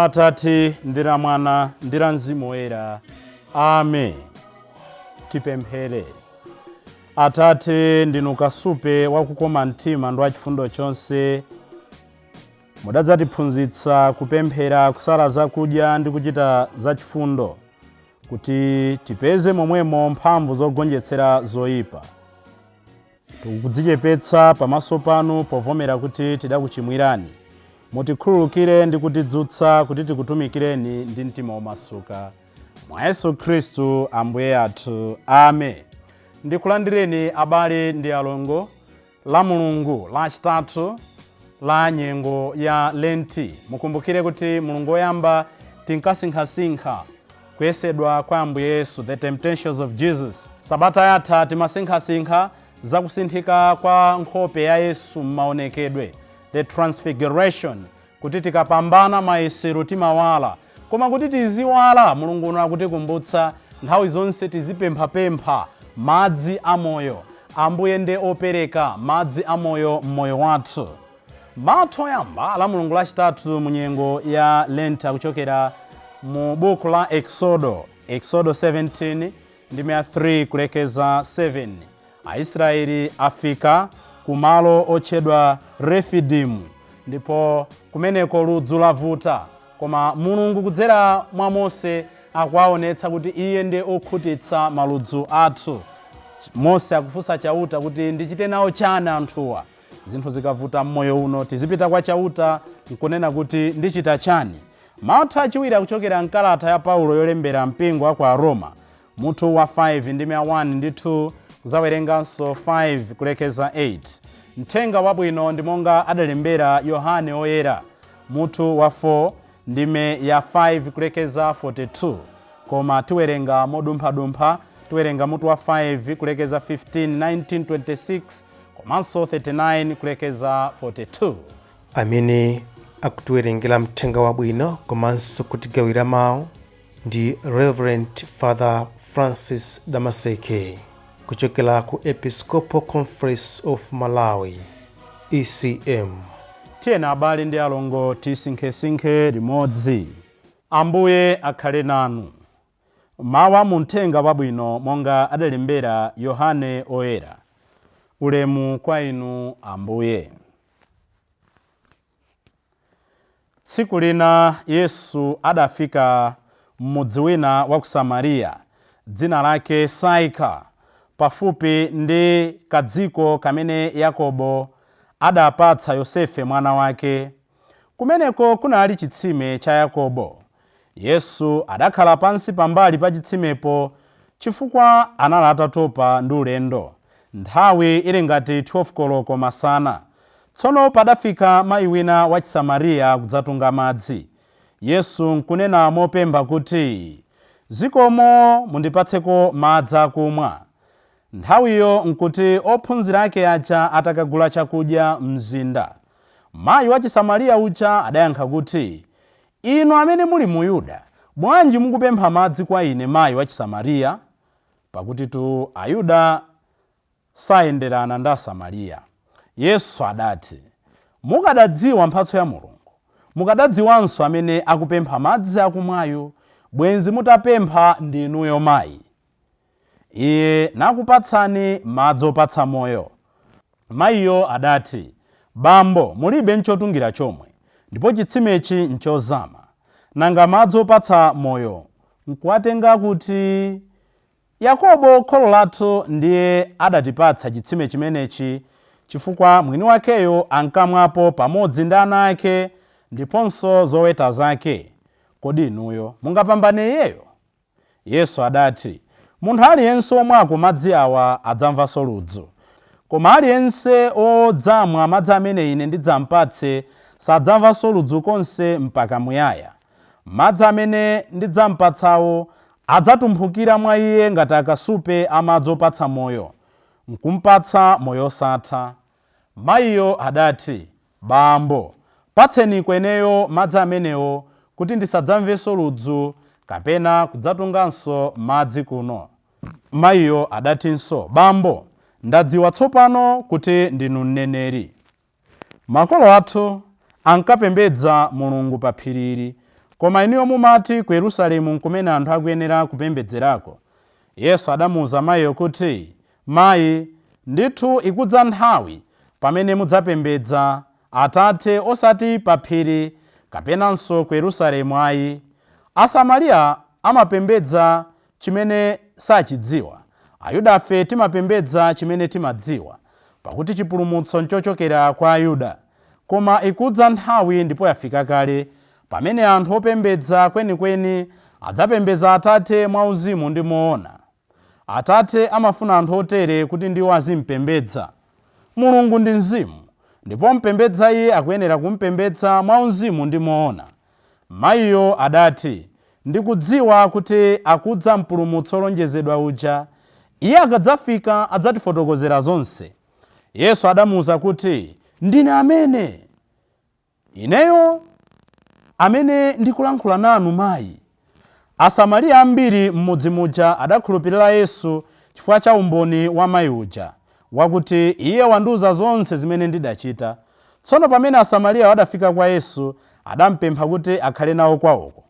La Atate ndi la Mwana ndi la Mzimu Woyera. Amen. Tipemphere. Atate, ndinu kasupe wakukoma mtima ndi wachifundo chonse. Mudadzatiphunzitsa kupemphera, kusala zakudya ndi kuchita zachifundo, kuti tipeze momwemo mphamvu zogonjetsera zoyipa. Tikudzichepetsa pamaso panu povomera kuti tidakuchimwirani. Mutikhululukire ndi kutidzutsa kuti tikutumikireni ndi mtima womasuka. Mwa Yesu Khristu Ambuye athu. Amen. Ndikulandireni, abale ndi alongo, la Mulungu Lachitatu la nyengo ya Lenti. Mukumbukire kuti Mulungu woyamba tinkasinkhasinkha kuyesedwa kwa Ambuye Yesu, the temptations of Jesus. Sabata yatha timasinkhasinkha zakusinthika kwa nkhope ya Yesu m'maonekedwe, the transfiguration, kuti tikapambana mayesero timawala. Koma kuti tiziwala, Mulungu uno akutikumbutsa nthawi zonse tizipemphapempha madzi amoyo. Ambuye ndiye opereka madzi amoyo m'moyo wathu. Mawu oyamba la Mulungu Lachitatu mu nyengo ya Lent akuchokera mu buku la Exodo, Exodo 17 ndime ya 3 kulekeza 7. Aisraeli afika ku malo otchedwa Refidimu, ndipo kumeneko ludzu lavuta, koma Mulungu kudzera mwa Mose akuwaonetsa kuti iye ndiye okhutitsa maludzu athu. Mose akufunsa Chauta kuti, "Ndichite nawo chani anthuwa?" Zinthu zikavuta mmoyo uno, tizipita kwa Chauta nkunena kuti, "Ndichita chani?" Mawu achiwiri akuchokera mkalata ya Paulo yolembera mpingo wa ku Aroma, mutu wa 5 ndime ya 1 ndi 2, kuzawerenganso 5 kulekeza 8. Mthenga wabwino ndi monga adalembera Yohane Oyera, mutu wa 4 ndime ya 5 kulekeza 42, koma tiwerenga modumphadumpha. Tiwerenga mutu wa 5 kulekeza 15, 19, 26 komanso 39 kulekeza 42. Amene akutiwerengera mthenga wabwino komanso kutigawira mawu ndi Reverend Father Francis Damaseke kuchokera ku Episcopal Conference of Malawi, ECM. Tiyeni, abale ndi alongo, tisinkhesinkhe limodzi. Ambuye akhale nanu. Mawu a muthenga wabwino monga adalembera Yohane Oyera. Ulemu kwa inu, Ambuye. Tsiku lina Yesu adafika m'mudzi wina wa ku Samariya, dzina lake Saika, pafupi ndi kadziko kamene Yakobo adapatsa Yosefe mwana wake. Kumeneko kunali chitsime cha Yakobo. Yesu adakhala pansi pambali pa chitsimepo, chifukwa anali atatopa ndi ulendo. Nthawi ili ngati 12 koloko masana. Tsono padafika mai wina wa Chisamariya kudzatunga madzi. Yesu nkunena mopempha kuti, "Zikomo, mundipatseko madzi akumwa." Nthawiyo nkuti ophunzira ake aja atakagula chakudya m'mzinda. Mayi wa Chisamariya uja adayankha kuti, "Inu amene muli Muyuda, bwanji mukupempha madzi kwa ine mayi wa Chisamariya?" Pakutitu Ayuda sayenderana ndi Asamariya. Yesu adati, "Mukadadziwa mphatso ya Mulungu, mukadadziwanso amene akupempha madzi akumwayo, bwenzi mutapempha ndinuyo mayi, iye nakupatsani madzi opatsa moyo." Mayiyo adati, "Bambo, mulibe nchotungira chomwe, ndipo chitsimechi nchozama. Nanga madzi opatsa moyo nkuwatenga kuti? Yakobo kholo lathu ndiye adatipatsa chitsime chimenechi, chifukwa mwini wakeyo ankamwapo pamodzi ndi ana ake ndiponso zoweta zake. Kodi inuyo mungapambane iyeyo?" Yesu adati, "Munthu aliyense womwako madzi awa adzamvanso ludzu. Koma aliyense wodzamwa madzi amene ine ndidzampatse sadzamvanso ludzu konse mpaka muyaya. Madzi amene ndidzampatsawo adzatumphukira mwa iye ngati akasupe a madzi opatsa moyo, nkumpatsa moyo osatha." Mayiyo adati, "Bambo, patseniko ineyo madzi amenewo kuti ndisadzamvenso ludzu kapena kudzatunganso madzi kuno." Mayiyo adatinso, "Bambo, ndadziwa tsopano kuti ndinu mneneri. Makolo athu ankapembedza Mulungu pa phirili, Koma inuyo mumati ku Yerusalemu nkumene anthu akuyenera kupembedzerako. Yesu adamuwuza mayiyo kuti, Mayi, ndithu ikudza nthawi pamene mudzapembedza Atate osati pa phiri kapenanso ku Yerusalemu ayi. Asamariya amapembedza chimene sachidziwa. Ayudafe timapembedza chimene timadziwa, pakuti chipulumutso nchochokera kwa Ayuda. Koma ikudza nthawi ndipo yafika kale, pamene anthu opembedza kwenikweni adzapembedza Atate mwauzimu ndi moona. Atate amafuna anthu otere kuti ndiwo azimpembedza. Mulungu ndi mzimu, ndipo ompembedza Iye akuyenera kumpembedza mwauzimu ndi moona. Mayiyo adati, Ndikudziwa kuti akudza Mpulumutsi wolonjezedwa uja. Iye akadzafika adzatifotokozera zonse. Yesu adamuuza kuti, Ndine amene. Ineyo amene ndikulankhula nanu mayi. Asamariya ambiri m'mudzi muja adakhulupirira Yesu chifukwa cha umboni wa mai uja, wakuti, Iye wandiwuza zonse zimene ndidachita. Tsono pamene Asamariyawo adafika kwa Yesu, adampempha kuti akhale nawo kwaoko.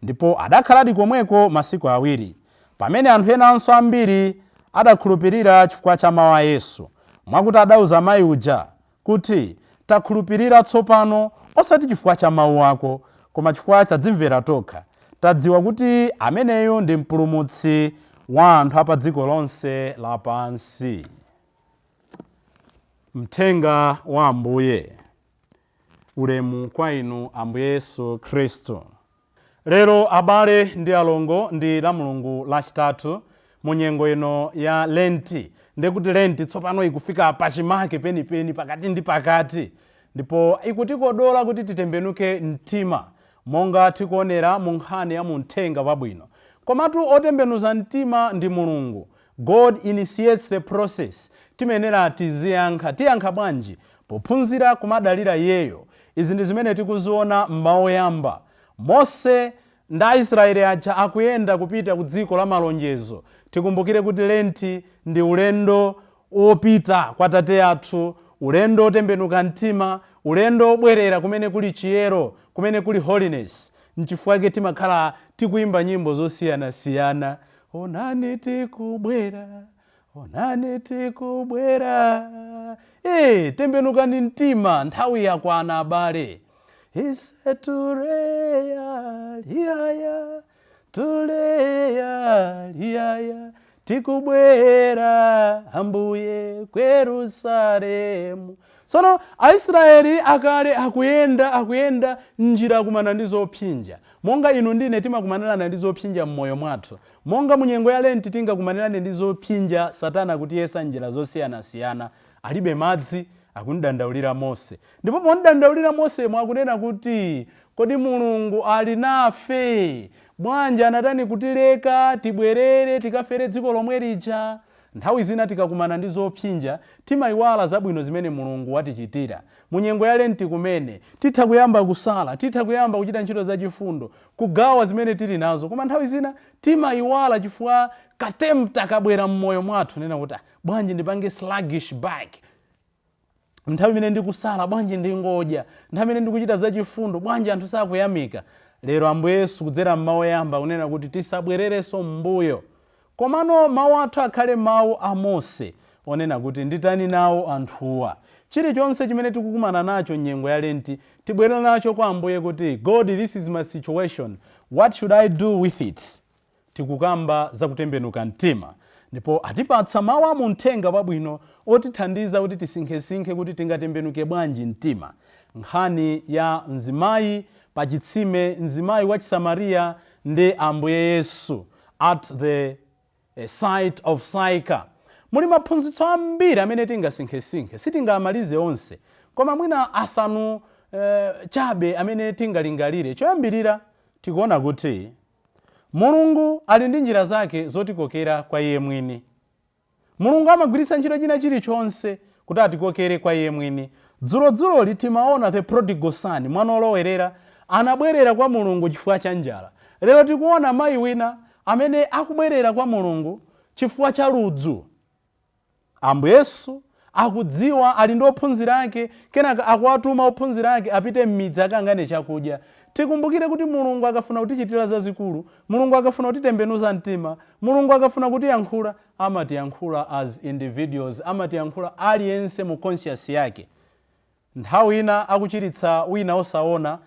Ndipo adakhaladi komweko masiku awiri. Pamene anthu enanso ambiri adakhulupirira chifukwa cha mau a Yesu, mwakuti adauza mai uja kuti, Takhulupirira tsopano, osati chifukwa cha mau ako, koma chifukwa tadzimvera tokha. Tadziwa kuti ameneyu ndi Mpulumutsi wa anthu a pa dziko lonse lapansi. Mthenga wa Ambuye. Ulemu kwa inu Ambuye Yesu Khristu. Lero abale ndi alongo ndi la Mulungu lachitatu mu nyengo ino ya Lenti. Ndekuti Lenti tsopano ikufika pachimake penipeni, pakati ndi pakati, ndipo ikutikodola kuti titembenuke mtima monga tikuonera mu nkhani ya mu Mthenga Wabwino. Komatu otembenuza mtima ndi Mulungu. God initiates the process. Timayenera tiziyankha. Tiyankha bwanji? Pophunzira kumadalira Iyeyo. Izi ndi zimene tikuziona m'mawu oyamba. Mose ndi Aisraeli aja akuyenda kupita ku dziko la malonjezo. Tikumbukire kuti Lenti ndi ulendo wopita kwa Tate athu, ulendo wotembenuka mtima, ulendo wobwerera kumene kuli chiyero, kumene kuli holiness. Nchifukwa chake timakhala tikuimba nyimbo zosiyanasiyana. Onani tikubwera, onani tikubwera. Ee, tembenukani mtima, nthawi yakwana abale. Ise tuleya liyaya, tuleya liyaya, tikubwera Ambuye ku Yerusalemu. Tsono Aisraeli akale akuyenda, akuyenda m'njira akumana ndi zopsinja. Monga inu ndi ine timakumanirana ndi zopsinja m'moyo mwathu. Monga mu nyengo ya Lenti tingakumanirane ndi zopsinja, Satana akutiyesa m'njira zosiyanasiyana. Alibe madzi, akumdandaulira Mose. Ndipo pomdandaulira Mosemo akunena kuti, Kodi Mulungu ali nafe? Bwanji anatani kutileka tibwerere tikafere dziko lomwe lija? Nthawi zina tikakumana ndi zopsinja, timaiwala zabwino zimene Mulungu watichitira. Mu nyengo ya Lenti kumene, titha kuyamba kusala, titha kuyamba kuchita ntchito zachifundo, kugawa zimene tili nazo, koma nthawi zina timaiwala chifukwa ka tempter kabwera mmoyo mwathu, nena kuti, ah, bwanji ndipange sluggish back? Nthawi imene ndikusala, bwanji ndingodya? Nthawi imene ndikuchita zachifundo, bwanji anthu sakuyamika? Lero Ambuye Yesu kudzera m'mawu oyamba akunena kuti tisabwererenso m'mbuyo. Komano mawu athu akhale mawu a Mose onena kuti nditani nawo anthuwa? Chilichonse chimene tikukumana nacho m'nyengo ya Lenti, tibwere nacho kwa Ambuye kuti, God, this is my situation, what should I do with it? Tikukamba za kutembenuka mtima ndipo atipatsa mawu a mu Mthenga Wabwino otithandiza kuti tisinkhesinkhe kuti tingatembenuke bwanji mtima. Nkhani ya mzimayi pa chitsime, mzimayi wa Chisamariya ndi Ambuye Yesu at the site of Sychar. Muli maphunzitso ambiri amene tingasinkhesinkhe, sitingamalize onse, koma mwina asanu chabe amene tingalingalire. Choyambirira, tikuona kuti Mulungu ali ndi njira zake zotikokera kwa iye mwini. Mulungu amagwiritsa ntchito china chilichonse kuti atikokere kwa iye mwini. Dzulodzuloli timaona the prodigal son, mwana olowerera, anabwerera kwa Mulungu chifukwa cha njala. Lero tikuona mayi wina amene akubwerera kwa Mulungu chifukwa cha ludzu. Ambuye Yesu akudziwa ali ndi ophunzira ake, kenaka akuwatuma ophunzira ake apite m'midzi akayang'ane chakudya. Tikumbukire kuti Mulungu akafuna kutichitira zazikulu, Mulungu akafuna kutitembenuza mtima, Mulungu akafuna kutiyankhula, amatiyankhula as individuals, amatiyankhula aliyense mu conscious yake. Nthawi ina akuchiritsa wina osaona,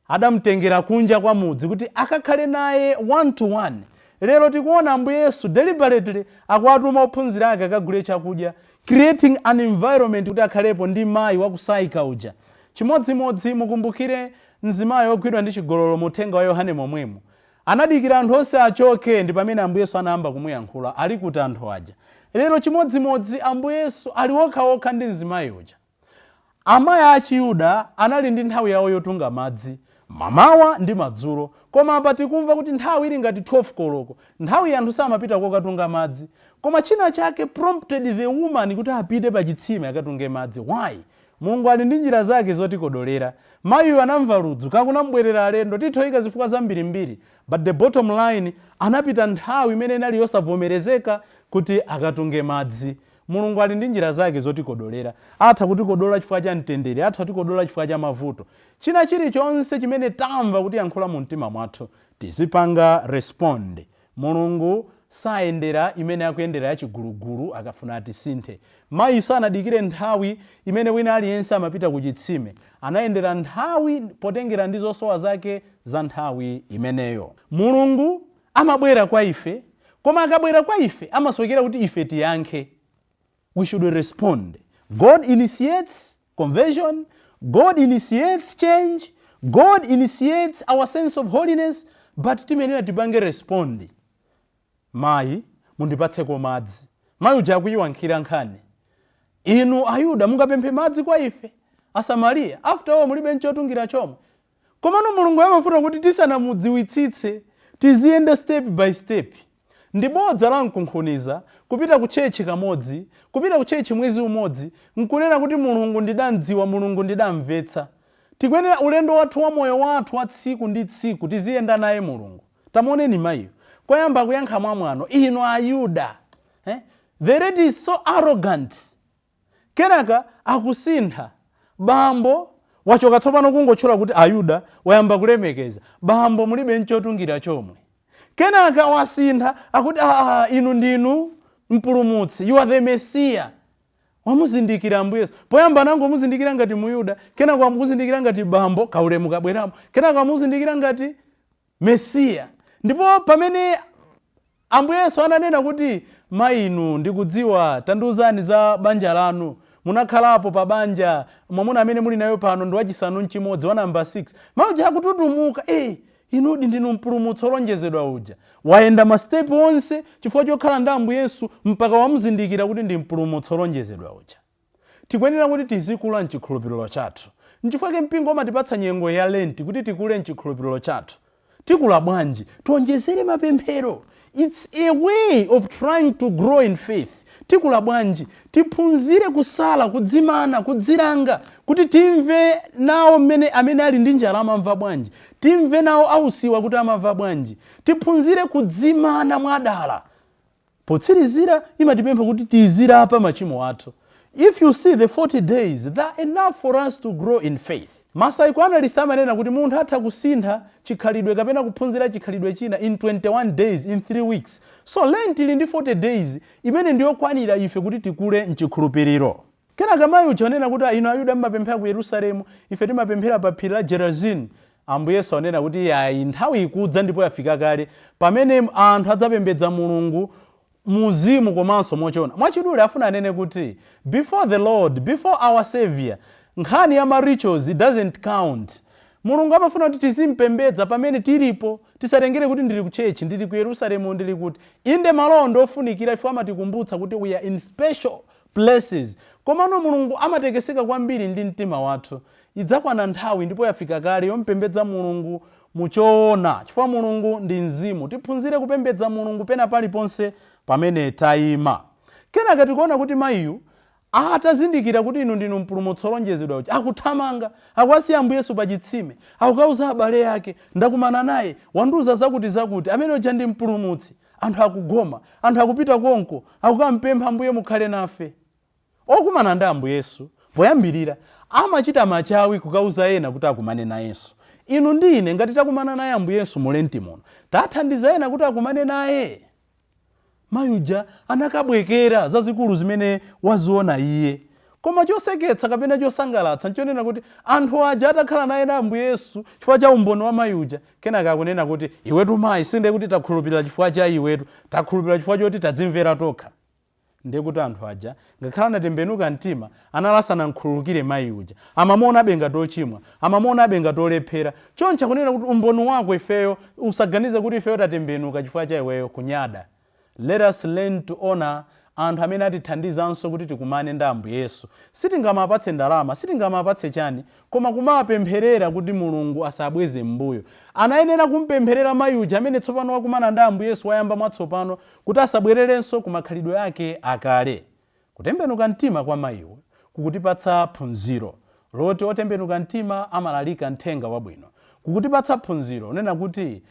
adamtengera kunja kwa mudzi kuti akakhale naye one to one. Lero tikuona Ambuye Yesu deliberately akuwatuma ophunzira ake akagule chakudya, creating an environment kuti akhalepo ndi mayi wa ku Saika uja. Chimodzimodzi mukumbukire mzimayi wogwidwa ndi chigololo mu uthenga wa Yohane momwemo. Anadikira anthu onse achoke ndi pamene Ambuye Yesu anayamba kumuyankhula, ali kuti anthu aja? Lero chimodzimodzi Ambuye Yesu ali okhaokha ndi mzimayi uja. Amayi a Chiyuda anali ndi nthawi yawo yotunga madzi, mamawa ndi madzulo. Koma apa tikumva kuti nthawi ili ngati 12 koloko, nthawi anthu samapita kokatunga madzi. Koma china chake prompted the woman kuti apite pa chitsime akatunge madzi. Why? Mulungu ali ndi njira zake zotikodolera. Mayiyo anamva ludzu, kakunambwerera alendo, tithoika zifukwa zambirimbiri. But the bottom line, anapita nthawi imene inali yosavomerezeka kuti akatunge madzi. Mulungu ali ndi njira zake zotikodolera. Atha kutikodola chifukwa cha mtendere, atha kutikodola chifukwa cha mavuto. China chilichonse chimene tamva kutiyankhula mu mtima mwathu, tizipanga respond. Mulungu sayendera imene akuyendera yachigulugulu akafuna atisinthe. Mayi sanadikire nthawi imene wina aliyense amapita ku chitsime. Anayendera nthawi potengera ndi zosowa zake za nthawi imeneyo. Mulungu amabwera kwa ife, koma akabwera kwa ife amasowekera kuti ife tiyankhe. We should respond. God initiates conversion, God initiates change, God initiates our sense of holiness, but timenera tipange respond. Mayi, mundipatseko madzi. Mayi uja akuyiwankhira nkhani. Inu Ayuda mungapemphe madzi kwa ife Asamariya? After all, mulibe nchotungira chomwe. Komano Mulungu amafuna kuti tisanamudziwitsitse tiziyenda step by step. Ndi bodza la mkunkhuniza kupita ku church kamodzi, kupita ku church mwezi umodzi, nkunena kuti Mulungu ndidamdziwa, Mulungu ndidamvetsa. Tikuyenera ulendo wathu wa moyo wathu wa tsiku ndi tsiku tiziyenda naye Mulungu. Tamuoneni mayiyo. Koyamba akuyankha mwamwano, inu Ayuda. The lady is so arrogant. Kenaka akusintha. Bambo wachoka tsopano kungotchula kuti Ayuda, wayamba kulemekeza. Bambo, mulibe nchotungira chomwe. Kenaka wasintha akuti inu ndinu mpulumutsi, you are the Messiah. Wamuzindikira Ambuye Yesu. Poyamba anangomuzindikira ngati Muyuda, kenaka wamuzindikira ngati bambo, kaulemu kabweramo. Kenaka wamuzindikira ngati Mesiya. Ndipo pamene Ambuye Yesu ananena kuti, mayi inu ndikudziwa, tandiuzani za banja lanu, munakhalapo pa banja, mwamuna amene muli nayo pano ndi wachisanu nchimodzi, wa namba 6. Mayi uja akututumuka, inudi ndinu mpulumutsi wolonjezedwa uja. Wayenda masitepu onse chifukwa chokhala ndi Ambuye Yesu mpaka wamuzindikira kuti ndi mpulumutsi wolonjezedwa uja. Tikuyenera kuti tizikula mchikhulupiriro chathu. Nchifukwa chake mpingo umatipatsa nyengo ya Lent kuti tikule mchikhulupiriro chathu. Tikula bwanji? Tionjezere mapemphero. It's a way of trying to grow in faith. Tikula bwanji? Tiphunzire kusala, kudzimana, kudzilanga, kuti timve nawo mmene amene ali ndi njala amamva bwanji. Timve nawo ausiwa kuti amamva bwanji. Tiphunzire kudzimana mwadala. Potsirizira imatipempha kuti tizilapa machimo athu. If you see the 40 days, they are enough for us to grow in faith. Ma psychoanalyst amanena kuti munthu atha kusintha chikhalidwe kapena kuphunzira chikhalidwe china in 21 days, in 3 weeks. So Lent ili ndi 40 days imene ndiyokwanira ife kuti tikule mchikhulupiriro. Kenaka mayi uja anena kuti inu Ayuda mmapemphera ku Yerusalemu, ife timapemphera pa phiri la Gerizim. Ambuye Yesu anena kuti yayi, nthawi ikudza ndipo yafika kale pamene anthu adzapembedza Mulungu muzimu komanso mochona. Mwachidule afuna anene kuti before the Lord, before our Savior, nkhani ya ma rituals it doesn't count. Mulungu amafuna kuti tizimpembedza pamene tilipo, tisatengere kuti ndili ku church, ndili ku Yerusalemu, ndili kuti. Inde malowo ndofunikira ife amatikumbutsa kuti we are in special places. Komano Mulungu amatekeseka kwambiri ndi mtima wathu. Idzakwana nthawi ndipo yafika kale yompembedza Mulungu muchoona, chifukwa Mulungu ndi mzimu. Tiphunzire kupembedza Mulungu pena paliponse pamene tayima. Kenaka tikuona kuti mayiyu atazindikira kuti inu ndinu mpulumutsi wolonjezedwa uja, akuthamanga, akuwasiya Ambuye Yesu pa chitsime, akukauza abale ake, ndakumana naye, wandiuza zakuti zakuti, amene uja ndi mpulumutsi. Anthu akugoma, anthu akupita konko, akukampempha Ambuye mukhale nafe. Okumana ndi Ambuye Yesu poyambirira amachita machawi kukauza ena kuti akumane nayenso. Inu ndi ine ngati takumana naye Ambuye Yesu mu Lenti muno, tathandiza ena kuti akumane naye. Mayi uja anakabwekera zazikulu zimene waziona iye. Koma choseketsa kapena chosangalatsa nchonena kuti anthu aja atakhala naye na Ambuye Yesu chifukwa cha umboni wa mayi uja, kenaka akunena kuti, iwetu mayi, sindiye kuti takhulupirira chifukwa cha iwetu, takhulupirira chifukwa choti tadzimvera tokha. Ndiye kuti anthu aja ngakhale anatembenuka mtima, anali asanamkhululukire mayi uja. Amamuonabe ngati ochimwa, amamuonabe ngati olephera. Choncho akunena kuti umboni wako ifeyo, usaganize kuti ifeyo tatembenuka chifukwa cha iweyo, kunyada. Let us learn to honor anthu amene atithandizanso kuti tikumane ndi Ambuye Yesu. Sitingamapatse ndalama, sitingamapatse chani, koma kumapempherera kuti Mulungu asabweze m'mbuyo. Anayenera kumpempherera mayi uja amene tsopano wakumana ndi Ambuye Yesu, wayamba mwatsopano, kuti asabwererenso ku makhalidwe ake akale. Kutembenuka mtima kwa mayiwo kukutipatsa phunziro loti otembenuka mtima amalalika mthenga wabwino. Kukutipatsa phunziro nena kuti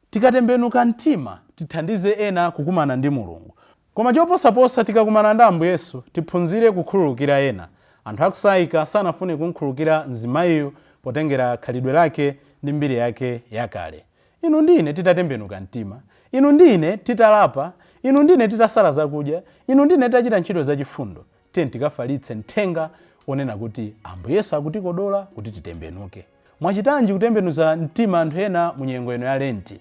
tikatembenuka mtima tithandize ena kukumana ndi Mulungu. Koma choposaposa, tikakumana ndi Ambuye Yesu tiphunzire kukhululukira ena. Anthu aku Saika sanafune kumkhululukira mzimayiyu potengera khalidwe lake ndi mbiri yake yakale. Inu ndi ine titatembenuka mtima, inu ndi ine titalapa, inu ndi ine titasala zakudya, inu ndi ine titachita ntchito zachifundo, tiye tikafalitse mthenga onena kuti Ambuye Yesu akutikodola kuti titembenuke. Mwachitanji kutembenuza mtima anthu ena mu nyengo ino ya Lenti?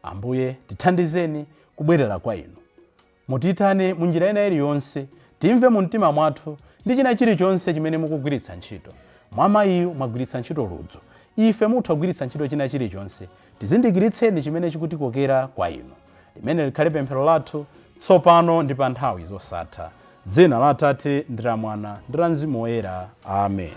Ambuye, tithandizeni kubwerera kwa inu. Mutiyitane mu njira ina iliyonse, timve mu mtima mwathu ndi china chilichonse chimene mukugwiritsa ntchito. Mwa mayiyu mwagwiritsa ntchito ludzu, ife mutha kugwiritsa ntchito china chilichonse. Tizindikiritseni chimene chikutikokera kwa inu. Limene likhale pemphero lathu tsopano ndi pa nthawi zosatha. Dzina la Atate ndi la Mwana ndi la Mzimu Woyera. Amen.